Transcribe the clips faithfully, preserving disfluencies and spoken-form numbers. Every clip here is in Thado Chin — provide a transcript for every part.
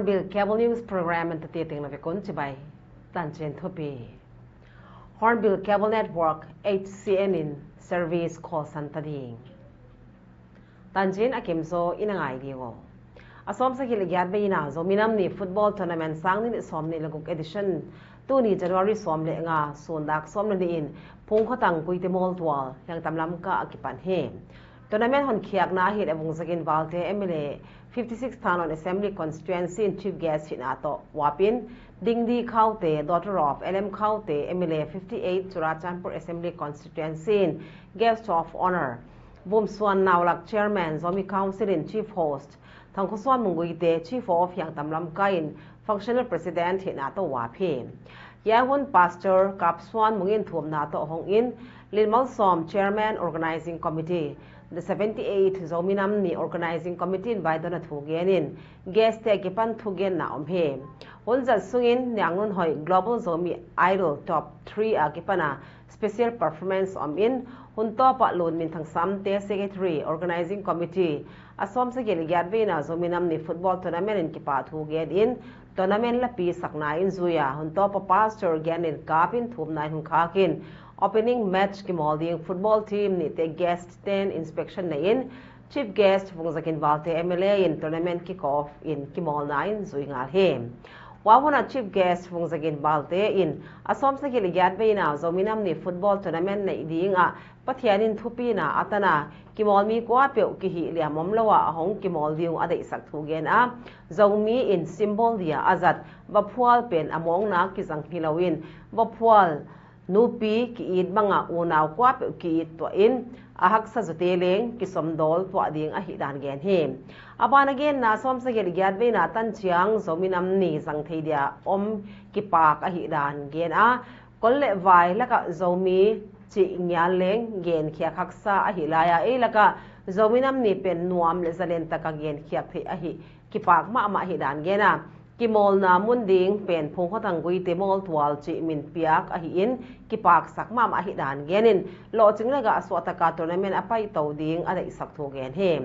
Hornbill Cable News Program in tati ting na vikun chibai. Tanchin thupi. Hornbill Cable Network, H C N in service call center ding. Tanchin akimzo ina ngai ding o. Asom sagi le giat veina Zomi Namni Football Tournament sang ni le som ni le guk edition tuni January som le nga sundak som le ni in Phungkhotang Guite Moltual Hiangtam Lamka akipan hi. Tournament hon khiakna ahi le Vungzagin Valte M L A fifty-six Thanon Assembly Constituency in Chief Guest hina to Wapin Dingdi Khaute, daughter of L M Khaute, M L A fifty-eight Churachandpur Assembly Constituency in Guest of Honor Vumsuan Naulak Chairman Zomi Council in Chief Host Thangkhosuan Munguite, Chief of Hiangtam Lamka in Functional President hina to Wapin. Yahun Pastor Kapsuan Mungin thumna to hong in Lilmalsom Chairman Organizing Committee, the seventy-eight Zomi Namni Organizing Committee in vaidona thugen in guest te akipan thugen na om he. Hunzat sungin Niangnunhoi Global Zomi Idol Top three akipana special performance om in Huntopa Lunminthang Samte Secretary Organizing Committee asom sagi le giat veina Zomi Namni Football Tournament in kipa thugen in tournament lapi sakna in zuia Huntopa Pastor Genin Kapin thumna in hung khakin opening match kimol ding football team ni te guest ten inspection na in Chief Guest Vungzagin Valte M L A in tournament kick off in kimolna in zui ngal he. Wahuna Chief Guest Vungzagin Valte in asom sagi le giat veina Zomi Namni Football Tournament nei ding a Pathian in thupina atana kimol mi kuapeu kihi liam om lo a ahong kimol ding adeisak thugen a Zomi in symbol dia azat vaphual pen amongna kizang hi lo in vaphual nupi kiit banga unau kuapeu kiit tua in ahaksa zute leng kisomdol tua ding ahi dan gen hi. Abana genna som sagi le giat veina tan chiang Zomi Namni zang thei dia om kipak ahi dan gen a kol le vai laka Zomi chi ngial leng gen khiak haksa ahi laia ei laka Zomi Namni pen nuam le zalen taka gen khiak thei ahi kipak mahmah hi dan gen a kimolna mun ding pen Phungkhotang Guite Moltual chi min piak ahi in kipak sak mahmah hi dan gen in lo ching le ga suataka tournament apai to ding adeisak thugen hi.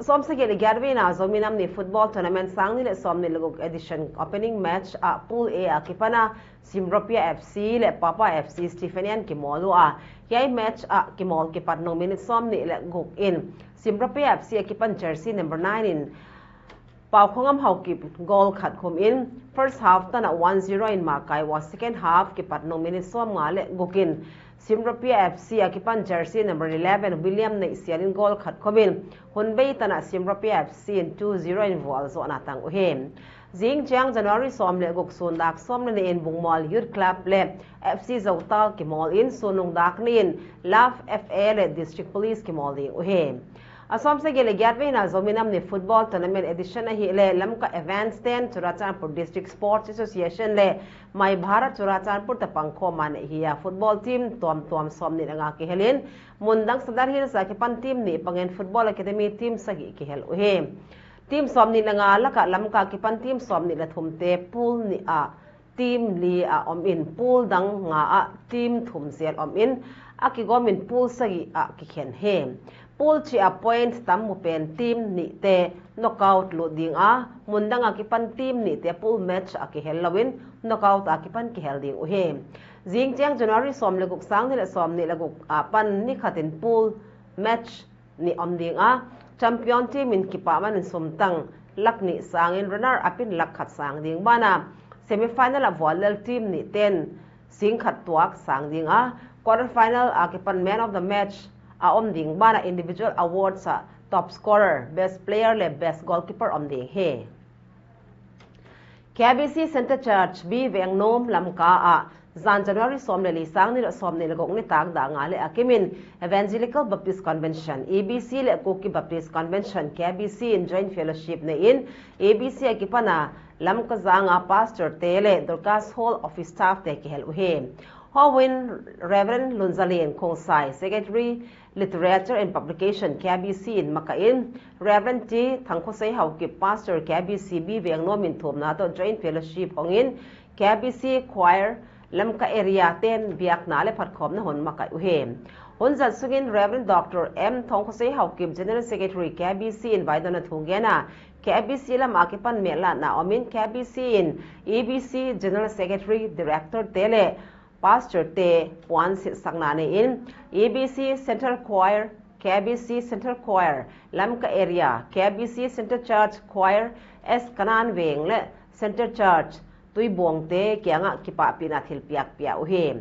Som sagi le giat veina Zomi Namni Football Tournament sang ni le som ni le guk edition opening match a Pool A akipana Simropia F C le Papa F C Stephanian kimol ua hiai match a kimol kipat nung minute som ni le guk in Simropia F C akipan jersey number nine in Paukhongam Haokip goal khat khum in first half tana one zero in makai ua second half kipat nung minute som nga le guk in Simropia F C akipan jersey number eleven William Neisial in goal khat khum in hunbei tana Simropia F C in two zero in vual zona tang uhi. Zing chiang January som le guk sundak som le ni in Bungmol Youth Club le F C Zotal kimol in sunung dak ni in Love F A le District Police kimol ding uhi. Asom sagi le giat veina Zomi Namni Football Tournament edition ahi le Lamka Events ten Churachandpur District Sports Association le My Bharat Churachandpur tapang khoma nei hi a football team tuam tuam som ni le nga kihelin Mundang Sadar Hills akipan team ni pangin Football Academy team sagi kihel uhi. Team som ni le nga laka Lamka kipan team som ni le thum te pool ni a team li a om in pool dang nga a team thum zel om in akigom in pool sagi a kikhen hi. Pool chi a point tam mu pen team ni te knockout lut ding a Mundang akipan team ni te pool match a kihel lo in knockout akipan kihel ding uhi. Zing chiang January som le guk sang ni le som ni le guk apan ni khat in pool match ni om ding a champion team in kipaman in sumtang lak ni sangin runner up in lak khat sang ding bana semi final a vual lel team ni ten sing khat tuak sang ding a quarter final akipan man of the match a om ding bana individual awards a top scorer, best player le best goalkeeper om ding hi. K B C Center Church B Vengnom Lamka a zan January som le li sang ni le som ni le guk ni tak da nga le akimin Evangelical Baptist Convention, E B C le Kuki Baptist Convention, K B C in joint fellowship nei in E B C akipana Lamka zanga pastor te le Dorcas Hall office staff te kihel uhi. Houin Reverend Lunzalin Khongsai, Secretary Literature and Publication K B C in makain Reverend T Thangkhosei Haokip Pastor K B C B Vengnom in thumna to joint fellowship hongin K B C Choir Lamka area ten biakna le phatkhomna hon makai uhi. Hunzat sungin Reverend Doctor M Thongkhosei Haokip General Secretary K B C in vaidona thugena K B C lam a kipan melna a um in, K B C in E B C General Secretary, Director te le Pastor te puan setsakna nei in, E B C Central Choir, K B C Central Choir, Lamka Area, K B C Central Church Choir, S Kanan Veng le Central Church Tuibong te kianga kipahpina thilpiak pia u hi.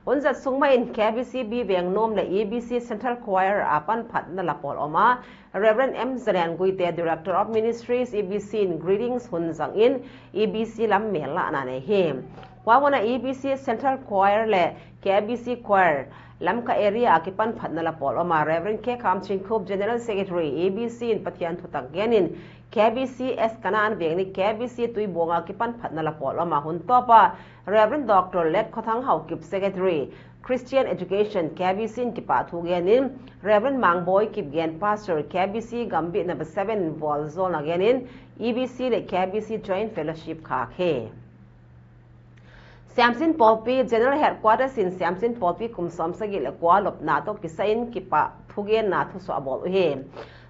Hun zat sung ma in K B C B Vengnom le E B C Central Choir a panphatna la pol um a, Reverend M Zalen Guite, Director of Ministries, E B C in greetings hun zang in, E B C lam melna nei hi. Huan a E B C Central Choir le K B C Choir Lamka Area a kipanphatna la pol um a, Reverend K Khamchinkhup, General Secretary, E B C in Pathian thutak gen in, K B C S Kanan Veng le K B C Tuibong a kipanphatna la pol um a, hun tawp a Reverend Doctor Let Khothang Haokip, Secretary, Christian Education, K B C in kipah thu gen in, Reverend Mangboi Kipgen, Pastor, K B C Gambih number seven vualzawlna gen in, E B C le K B C Joint Fellowship khak hi. Siamsin Pawlpi General Headquarters in Siamsin Pawlpi kum sawmsagih le kua lopna toh kisai in kipah thugenna thusuah a bawl u hi.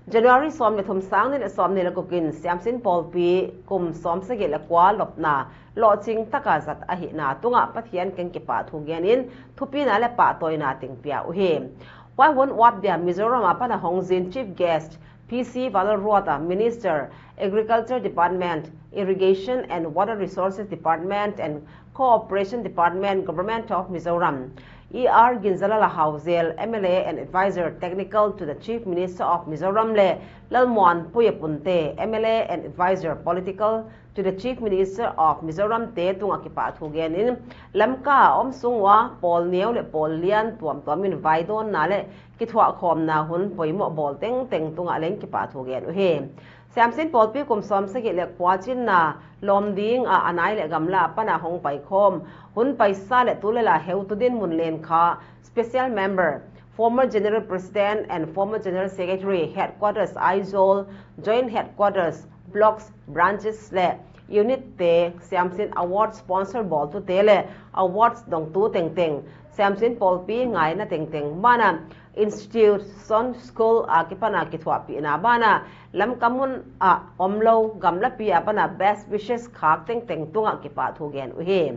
January sawm le thum, sang ni le sawmni le guk in Siamsin Pawlpi kum sawmsagih le kua lopna lawhching taka zat ahina tunga Pathian keng kipah thugen in thupina le pahtawina tengpia u hi. Huai hun uap dia Mizoram a pana hong zin Chief Guest P C Vanlalruata, Minister, Agriculture Department, Irrigation and Water Resources Department and Cooperation Department, Government of Mizoram, E R Ginzalala Hauzel, M L A and Advisor Technical to the Chief Minister of Mizoram le Lalmuanpuia Punte, M L A and Advisor Political to the Chief Minister of Mizoram te tunga kipah thugen in, Lamka a om sung ua pawl neu le pawl lian tuamtuam in vaidawnna le kithuahkhawmna hun poimoh bawl tengteng tunga leng kipah thugen u hi. Siamsin Pawlpi kum sawmsagih le kua chinna lawm dinga a nai le gamla a pana hong paikhawm, hun paisa le tulel a heutu dinmun len kha, Special Member, former General President and former General Secretary, Headquarters Aizawl, Joint Headquarters, Blocks, Branches le Unit te, Siamsin Award sponsor bawltute le awards dongtu tengteng, Siamsin Pawlpi ngaina tengteng bana, institution, school a kipana kithuahpihna bana, Lamka mun a omlo gamlapi a pana best wishes khak tengteng tunga kipah thugen u hi.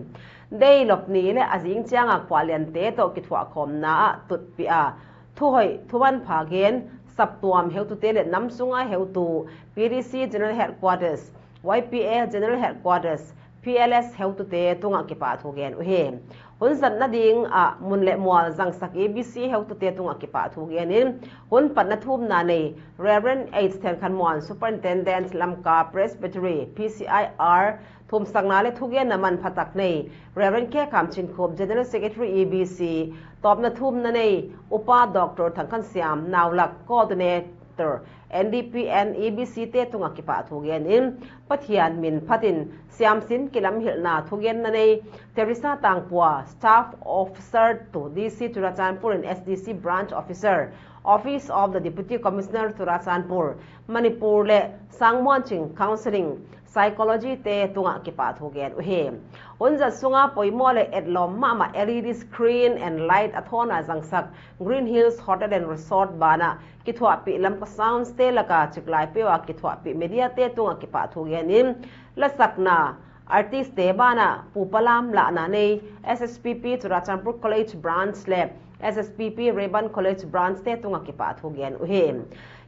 Deilop ni le a zing chianga khualiante toh kithuahkhawmna a tutpih a, thuhoih thumanpha gen, saptuam heutute le namsunga heutu, P D C General Headquarters, Y P A General Headquarters, P L S heutute tunga kipah thugen u hi. Hun zatna dinga mun le mual zangsak A B C heutute tunga kipah thugen in, hun patna thumna nei Reverend H Thenkhanmuan, Superintendent, Lamka Presbytery, P C I R, thumsakna le thugenna manphatak nei Reverend K Khamchinkhup, General Secretary, A B C, tawpna thumna nei Upa Doctor Thangkhansiam Naulak, Coordinator, N D P and A B C te tunga kipah thugen in, Pathian min phatin Siamsin kilamhilhna thugenna nei Teresa Tangpua, Staff Officer to D C Churachandpur and S D C Branch Officer, Office of the Deputy Commissioner Churachandpur, Manipur le Sangmuanching Counseling, Psychology te tunga kipah thugen u hi. Hun zat sunga poimoh le etlawm mahmah L E D screen and light a thawna zangsak Green Hills Hotel and Resort bana kithuahpih Lamka Sounds te laka chiklai peuh a kithuahpih media te tunga kipah thugen in, lasakna artist te bana Pu Palam lahna nei S S P P Churachandpur College Branch le S S P P Rayburn College Branch te tunga kipah thugen u hi.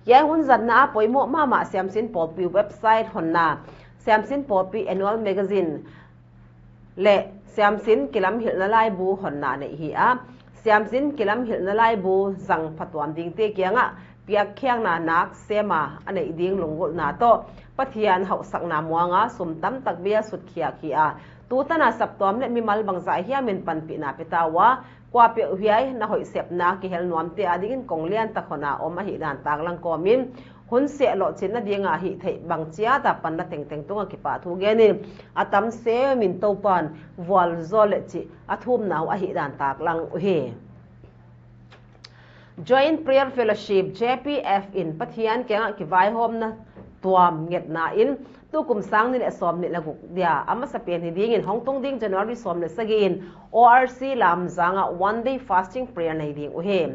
Hiai hun zatna a poimoh mahmah Siamsin Pawlpi website honna, Siamsin Pawlpi Annual Magazine le Siamsin kilamhilhna laibu honna nei hi a, Siamsin kilamhilhna laibu zang phatuam dingte kianga piakkhiakna nak sema a neih ding lunggulhna toh Pathian hauhsakna muanga sum tamtak bia sutkhiak hi a, tutana saptuam le mimal bangzah hiamin panpihna peta ua, kuapeuh hiai na hoihsepna kihel nuamte adingin kong liantak honna om ahihdan taklang kawmin, hun seh lohchinna dinga hihtheih bang chiata panna tengteng tunga kipah thugen in, a tam semin Toupan vualzawl le chih a thumna uh ahihdan taklang u hi. Joint Prayer Fellowship, J P F in Pathian kianga kivaihawmna tuam ngetna in, tukum sang ni le sawmni le guk dia a masapen hi dingin hongtung ding January sawm le sagih in O R C Lamjanga one day fasting prayer nei ding u hi.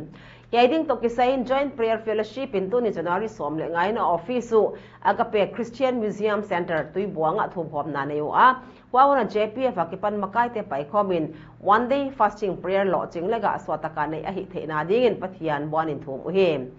Hiai ding toh kisai in Joint Prayer Fellowship in tuni January som le nga in a office u Agape Christian Museum Center Tuibuong a thumkhomna nei ua, huai hun a J P F a kipan makaite paikhom in one day fasting prayer lohching le gah suah taka nei ahi theihna dingin Pathian buan in thum uhi.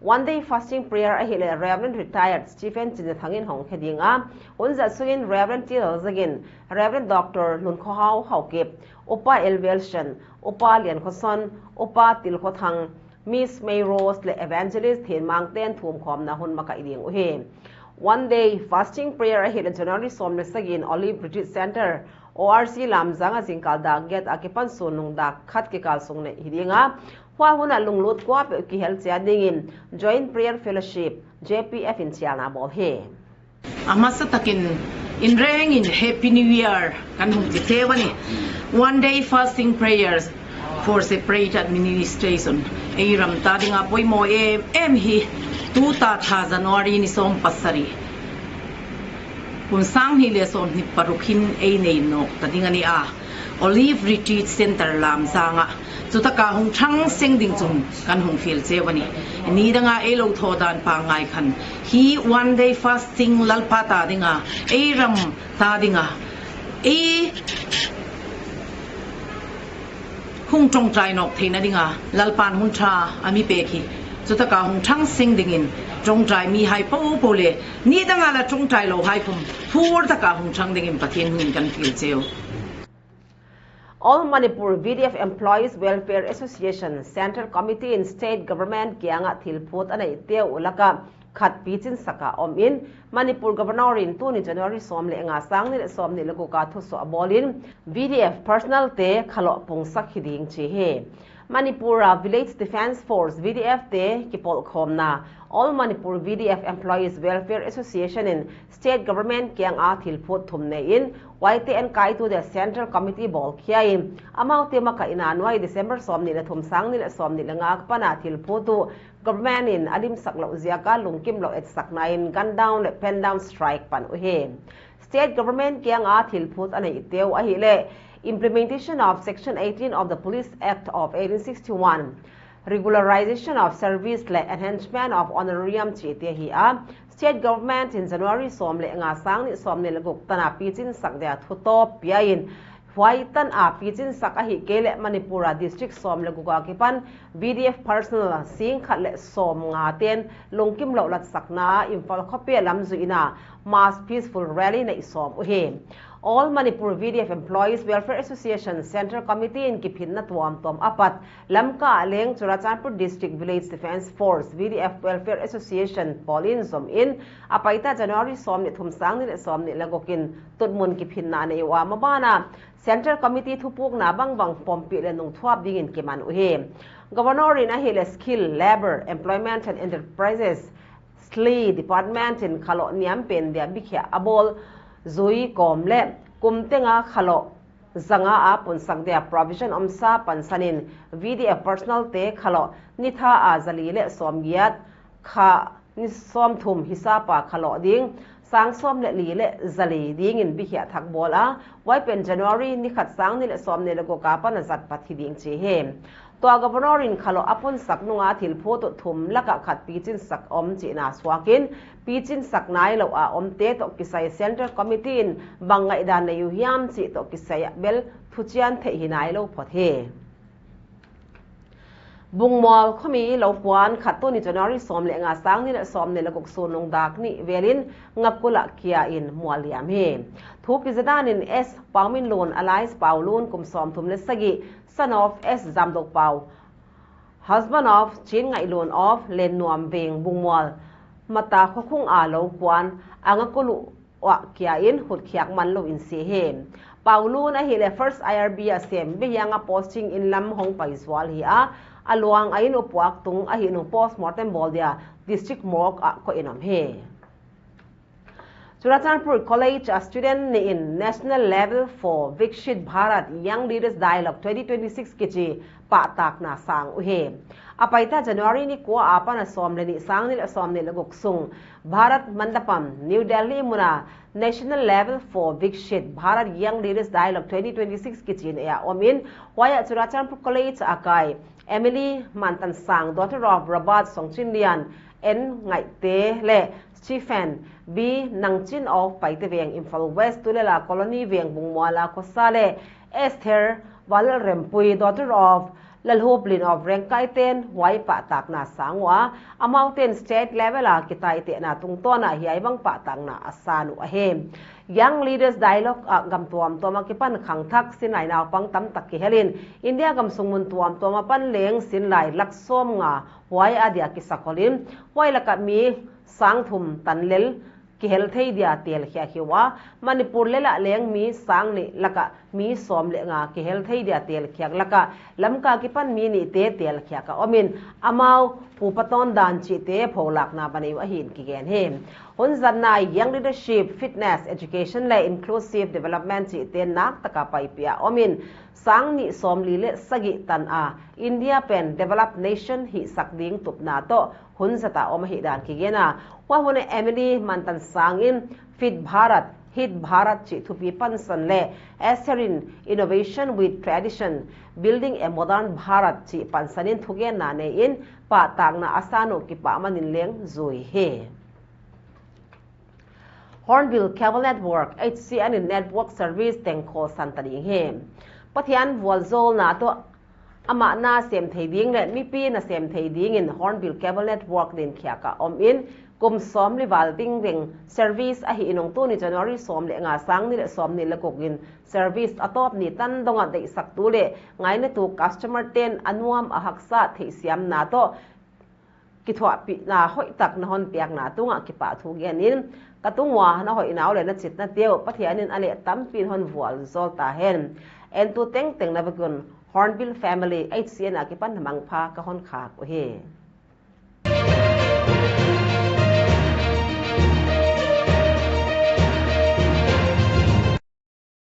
One day fasting prayer ahihleh Reverend Retired Stephen Chinzathang in hong khe ding a, hun zat sungin Reverend T Lalzagin, Reverend Doctor Lunkhohao Haokip, Upa Elvelson, Upa Liankhoson, Upa Tilkhothang, Miss May Rose le Evangelist Thenmang ten thumkhomna hun makaih ding uhi. One day fasting prayer ahihleh January som le sagi in Olive Retreat Center, O R C Lamjang a jingkal dak get a kipan sun nung dak khat kikal sung nei hi ding a, huai hun a lunglut kuapeuh kihel chia dingin Joint Prayer Fellowship, J P F in chialna bol hi. Amasa takin inreng in Happy New Year kan hung ti thei uve. One day fasting prayers for separate administration. Ei ram ta dinga poimo em em hi tuta tha January ni som pasari, kum sang hni le som hni paruk hin ei nei nok ta ding ahi a, Olive Retreat Center Lamjang a chutaka hung thang seng ding chun kan hung fiel cheh uve. Nidanga ei lo tho dan pa ngai khan hi one day fasting Lalpa ta dinga, ei ram ta dinga, ei hung ṭawngṭai nawk theina dinga Lalpan hun ṭha a mi pek hi chutaka hung thang seng dingin ṭawngṭai mihai popo le nidanga la ṭawngṭai lohai khum phur taka hung thang dingin Pathian hmingin kan fiel cheh u. All Manipur V D F Employees Welfare Association Central Committee in State Government kianga thilphut a neite u laka khat pichin saka om in, Manipur Governor in tuni January som le nga, sang ni le som ni le guka thusoh a bol in, V D F personnel te khaloh pungsak hi ding chi hi. Manipur a Village Defence Force, V D F te kipolkhomna All Manipur V D F Employees Welfare Association in State Government kianga thilphut thum nei in, Y T N kaitu dia Central Committee bol khia in, amaute makaihna nuai December som ni le thum, sang ni le som ni le nga pana thilphut u Government in a limsak loh ziaka lungkim loh etsakna in gun down le pen down strike pan uhi. State Government kianga thilphut a neite u ahihleh Implementation of Section eighteen of the Police Act of eighteen sixty-one, Regularization of Service le Enhancement of Honorarium chihte hi a, State Government in January som le nga, sang ni som ni le guk tana pichin sak dia thutop pia in, huai tana pichin sak ahihkeileh Manipur a District som le guka kipan V D F personnel sing khat le som nga ten lungkim loh latsakna a Imphal khopi a lam zuihna mass peaceful rally nei sawm uhi. All Manipur V D F Employees Welfare Association Central Committee in kiphinna tuamtuam apat Lamka a leng Churachandpur District Village Defence Force V D F Welfare Association pawl in zom in apaita January sawm ni thum, sang ni le sawm ni le guk in tutmun kiphinna nei ua, mabana Central Committee thupukna bangbang pompi le nungthuap dingin kiman uhi. Governor in ahihleh Skill, Labour, Employment and Enterprises, SLEE Department in khaloh niam pen dia bikhia a bawl zui kawm le kum tenga khaloh zanga a punsak dia provision omsa pansan in V D F personnel te khaloh nitha a zali le sawmgiat kha ni sawmthum hisapa khaloh ding, sang sawm le li le zali dingin bikhia thak bawl a, huai pen January ni khat, sang ni le sawm ni le guk a pana zat pat hi ding chi hi. Tua Governor in khaloh a punsak nunga thilphut u thum laka khat pichin sak om chihna suakin, pichin sak nai lo a omte toh kisai Central Committee in bang ngaihdan nei u hiam chih toh kisai a bel thuchian theih hi nai lo phot hi. Bungmual khuami lo puan khat tuni January sawm le nga, sang ni le sawm ni le guk sun nung dak ni velin Ngakula kia in mual liam hi. Thu kizadan in S Pauminlun alias Paulun, kum sawmthum le sagi, son of S Zamdok Pau, husband of Chin Ngailun of Lennuam Veng, Bungmual Mata Khokhung a lo kuan a Ngakulu ua kia in hutkhiak man lo in si hi. Paulun ahihleh First I R B a sem, Behiang a posting in lam hong pai zual hi a, a luang a in upuak tung ahi nung postmortem bawl dia District Morgue a koih in om hi. Churachandpur College a student ni in National Level for Viksit Bharat Young Leaders Dialogue twenty twenty-six kichi pahtakna sang u hi. Apaita January ni kua apat a som le ni, sang ni le som ni le guk sung Bharat Mandapam, New Delhi muna National Level for Viksit Bharat Young Leaders Dialogue twenty twenty-six kichi in a om in, huaia Churachandpur College a kai Emily Mantansang, daughter of Robert Songchinlian, N Ngaite le Stephen B Nangchin of Paiteveng, Imphal West, Tulela Colony, Vengbung Muala Khosa le Esther Valrempui, daughter of Lalhuplin of Rengkai ten huai pahtakna sang ua, amau ten state level a kitaitehna tungtawn a hiai bang pahtakna asan u ahi. Young Leaders Dialogue a gam tuamtuam a kipan khangthak sinlai naupang tamtak kihel in, India gamsung mun tuamtuam a pan leng sinlai lak som nga huai a dia kisakhol in, huai laka mi sang thum tan lel kihel thei dia telkhiak hi ua, Manipur lela leng mi sang ni laka mi som le nga kihel thei dia telkhiak laka Lamka kipan mi ni te telkhiak a om in, amau pupa tondan chihte pholakna banei u ahin kigen hi. Hun zatna Young Leadership, Fitness, Education le Inclusive Development chihte nak taka paipia om in, sang ni som li le sagi tan a India pen developed nation hisak ding tupna toh hun zata om ahi dan kigen a, huai hun a Emily Mantansang in Fit Bharat, Hit Bharat chih thupi pansan le Esther in Innovation with Tradition, Building a Modern Bharat chih pansan in thugenna nei in pahtakna asan u kipah man in leng zui hi. Hornbill Cable Network, H C N in network service tengkho san ta ding hi. Pathian vualzawlna toh amah na sem thei ding le mipi na sem thei dingin Hornbill Cable Network din khiak a om in, kum som li val ding ding service ahi in, tuni January som le nga, sang ni le som ni le guk in service atawp ni tan dong a deihsaktu le ngainatu customer ten anuam ahaksa theihsiamna toh kithuahpihna hoihtak na hon piakna tungah kipahthu gen in, ka tung ua na hoihnau le na chitna teu Pathian in a leh tampi in hon vualzawl ta hen. Entu tengteng na vek un, Hornbill Family H C N a kipan mangpha ka hon khak u hi.